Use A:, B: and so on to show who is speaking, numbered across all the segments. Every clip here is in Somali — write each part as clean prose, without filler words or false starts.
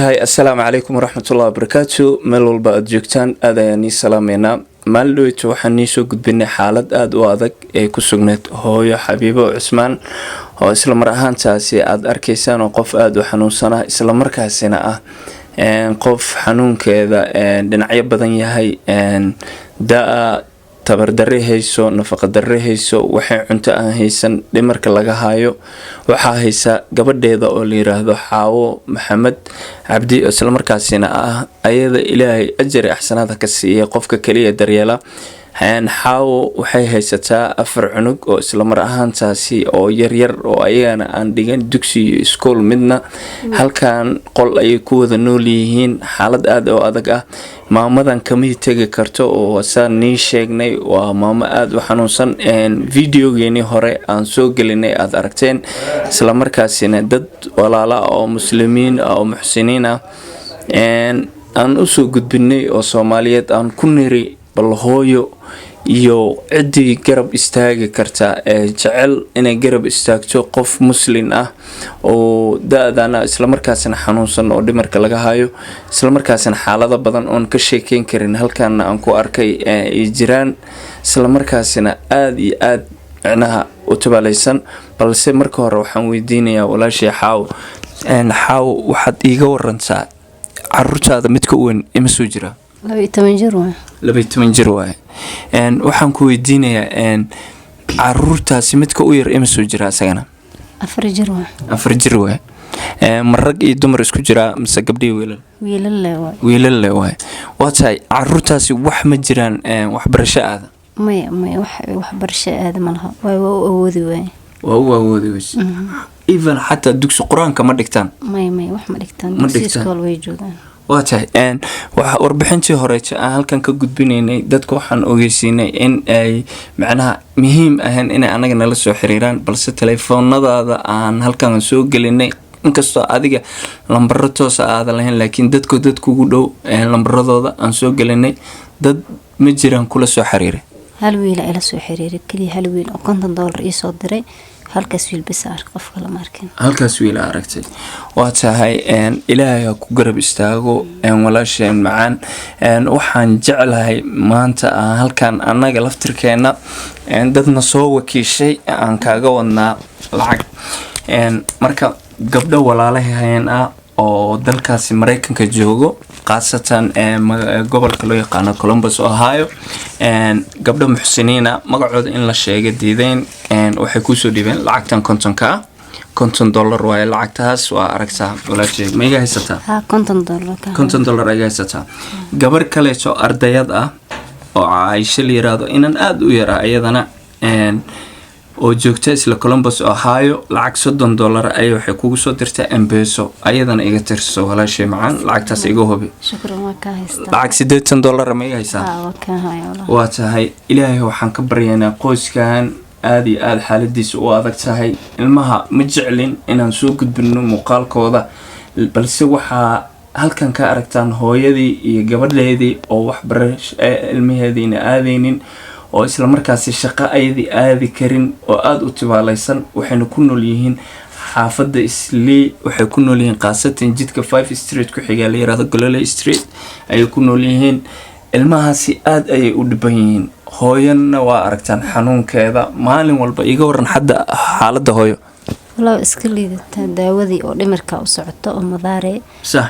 A: Hay, assalaamu calaykum waraxmatullahi wabarakaatu. Meel walba aada joogtaan, aad ayaan nii salaameynaa. Maalin dhaweyta waxaan niisoo gudbinay xaalad aada u adag ee ku sugneyd hooyo Xabiibo Cusmaan, oo isla mar ahaantaasi aada arkaysaan oo qof aada u xanuunsana, islamarkaasina ah qof xanuunkeeda dhinacyo badan yahay, da-a, tabardarre hayso, nafaqa darre hayso, waxay cunto aan haysan, dhimarka laga hayo. Waxaa haysa gabadheeda oo la yiraahdo Xaawo Maxamed Cabdi, islamarkaasina ah ayada Ilaahay ajari axsanaada ka siiyay qofka kaliya daryeela. Xaawo waxay haysataa afar cunug oo islamar ahaantaasi oo yaryar, oo ayagana aan dhigan dugsi iyo iskool midna. Halkan qol ayay ku wada nool yihiin, xaalad aada oo adag ah. Maamadan kamay tegi karto, oo saan nii sheegnay waa maamo aada u xanuunsan. Videogeenii hore aan soo gelinay aada aragteen, islamarkaasina dad walaala oo muslimiin ah oo muxsiniin ah aan usoo gudbinay oo Soomaaliyeed, aan ku niri bal hooyo iyo ciddii garab istaagi karta ee jecel inay garab istaagto qof muslin ah oo da-dana, islamarkaasina xanuunsan oo dhimarka laga hayo, islamarkaasina xaalado badan oon ka sheekeyn karin halkaana aan ku arkay ay jiraan, islamarkaasina aada iyo aada micnaha u tabaalaysan. Balse marka hore waxaan weydiinayaa walaashii Xaawo. Xaawo, waxaad iiga warantaa caruurtaada midka u weyn ima soo jiraa?
B: 12 jir waay.
A: 12 jir waaye. Waxaan ku weydiinayaa, caruurtaasi midka u yar ima soo jiraa isagana?
B: 4 jir waay.
A: 4 jir waaye. Ma rag iyo dumar isku jiraa mise gabdhihi wiilal?
B: Wiilal le waay.
A: Wiilal le waaye. Waa tahay, caruurtaasi wax ma jiraan waxbarasho aada?
B: Maya, maya, wax waxbarasho aada ma laha. Waay, waa u awoodi waaye.
A: Waa u awoodi weyse. Even xataa dugsi qur-aanka ma dhigtaan?
B: Maya, maya, wax ma dhigtaan.
A: Ma
B: dugsi
A: dhigtaan.
B: Iskool way joogaan.
A: Waa tahay. Waxa warbixintii horeeto aan halkan ka gudbinaynay, dadka waxaan ogeysiinay in ay macnaha muhiim ahayn inay anaga nala soo xiriiraan, balse telefoonadaada aan halkan soo gelinay, inkastoo adiga lambaro toosa aadan lahayn, laakiin dadku dad kugu dhow lambaradooda aan soo gelinay. Dad ma jiraan kula soo xiriiray?
B: Hal wiila ila soo xiriiray keliya, hal wiil oo $50 iisoo diray. Halkaas wiil bisa ark, qof kale ma arkin.
A: Halkaas wiila aragtay. Waa tahay. Ilaahay ha ku garab istaago, walaasheen macaan. Waxaan jeclahay maanta aan halkan annaga laftirkeena dadna soo wakiishay aan kaaga wadnaa lacag. Marka gabdho walaalaheen ah oo dalkaasi Mareykanka joogo, khaasatan gobolka loo yaqaano Columbus, Ohio, gabdho muxsiniina, magacooda in la sheega diideen, waxay kusoo dhiibeen lacagtan 50-ka ah. $50 waaye lacagtaas. Waa aragtaa walaashay, ma iga haysataa?
B: Haa, $50 ka.
A: $50 iga haysataa. Gabar kaleeto ardayad ah oo Caaisho la yiraahdo, inan aada u yara iyadana, oo joogta isla Columbus, Ohio, lacag $30 ayay waxay kugu soo dirtay M-Pesa. Ayadana iga tirso, walaashay macaan, lacagtaas iga hubi.
B: Shukran, waa kaa haystaa.
A: Lacag $80 ma iga haysaa?
B: Haa, waa kaa haya walaal.
A: Waa tahay. Ilaahay waxaan ka baryaynaa qoyskan aada iyo aada xaaladiisa u adag tahay. Ilmaha ma jeclin inaan soo gudbino muuqaalkooda, balse waxaa halkan ka aragtaan hooyadii iyo gabadheedii oo waxbarash ilmaheediina aadeynin, oo islamarkaasi shaqo ayadii aadi karin, oo aada u tibaalaysan. Waxayna ku nool yihiin xaafadda Islii. Waxay ku nool yihiin khaasatan jidka Five Street ku xiga la yirahdo Golole Street ayay ku nool yihiin. Ilmahaasi aada ayay u dhiban yihiin. Hooyana waa aragtaan xanuunkeeda maalin walba. Iga waran xadda xaaladda hooyo.
B: Walaa iska liidataa. Daawadii oo dhimirka u socoto oo madaare.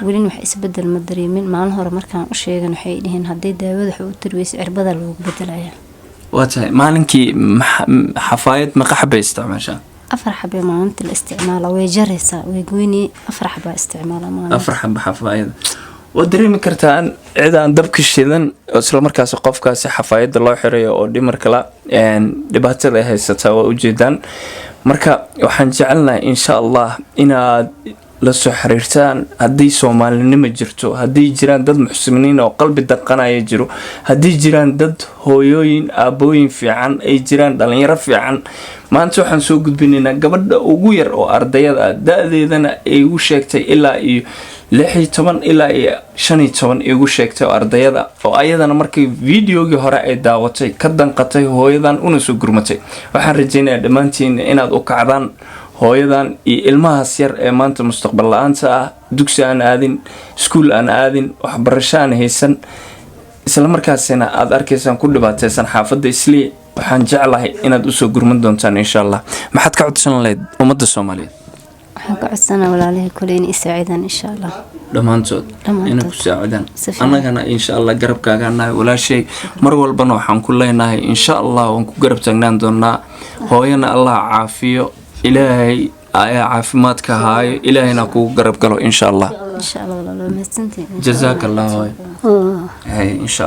B: Welina wax isbedel ma dareemin. Maalin hore markaan u sheegan, waxay dhiheen hadday daawada wax u tari weysa, cirbada loogu bedelaya.
A: Waa tahay. Maalinkii xafaayad meeqa xabay isticmaashaa?
B: 4 xabee maalintii la isticmaala. Way jaraysaa, way goynay. 4 xabaa isticmaala maalin.
A: 4 xaba xafaayada. Waad dareemi kartaan cid aan dabka shidan oo isla markaasi qofkaasi xafaayada loo xirayo oo dhimarka la dhibaatada ay haysataa waa ujeedaan. Marka waxaan jecelnahay, insha Allah, inaad la soo xiriirtaan haddii Soomaalinimo jirto, haddii jiraan dad muxsiniin oo qalbi danqanaya jiro, haddii jiraan dad hooyooyin, aabooyin fiican ay jiraan, dhalinyaro fiican. Maanta waxaan soo gudbinaynaa gabadha ugu yar oo ardayada ah, da-deedana ay igu sheegtay ilaa iyo 16 ilaa iyo 15 igu sheegtay, oo ardayada oo ayadana markii videogii hore ay daawatay ka danqatay hooyadan una soo gurmatay. Waxaan rajaynayaa dhammaantiin inaad u kacdaan. Hooyadan iyo ilmahaas yar ee maanta mustaqbal la-aanta ah, dugsi aan aadin, iskuul aan aadin, waxbarasho aan haysan, isla markaasina aada arkaysaan ku dhibaateysan xaafadda Islii, waxaan jeclahay inaad usoo gurman doontaan, insha Allah. Maxaad ka codsan lahayd ummadda Soomaaliyeed?
B: Waxaan ka codsanaa walaalihii kule inay isaacidaan, insha Allah.
A: Dhammaantood.
B: Dhammaantood.
A: Inay ku saacidaan.
B: Si fiican.
A: Annagana, insha Allah, garabkaagaa nahay, walaashay. Mar walbana waxaan ku leenahay, insha Allah, waan ku garab taagnaan doonaa. Hooyana Allah caafiyo, Ilaahay ayaa caafimaadka haayo, Ilaahayna kugu garab galo, insha Allah.
B: Insha Allah, walaalo, waa mahadsantihiin.
A: Jazaaka Allah, hooyo. Hay, insha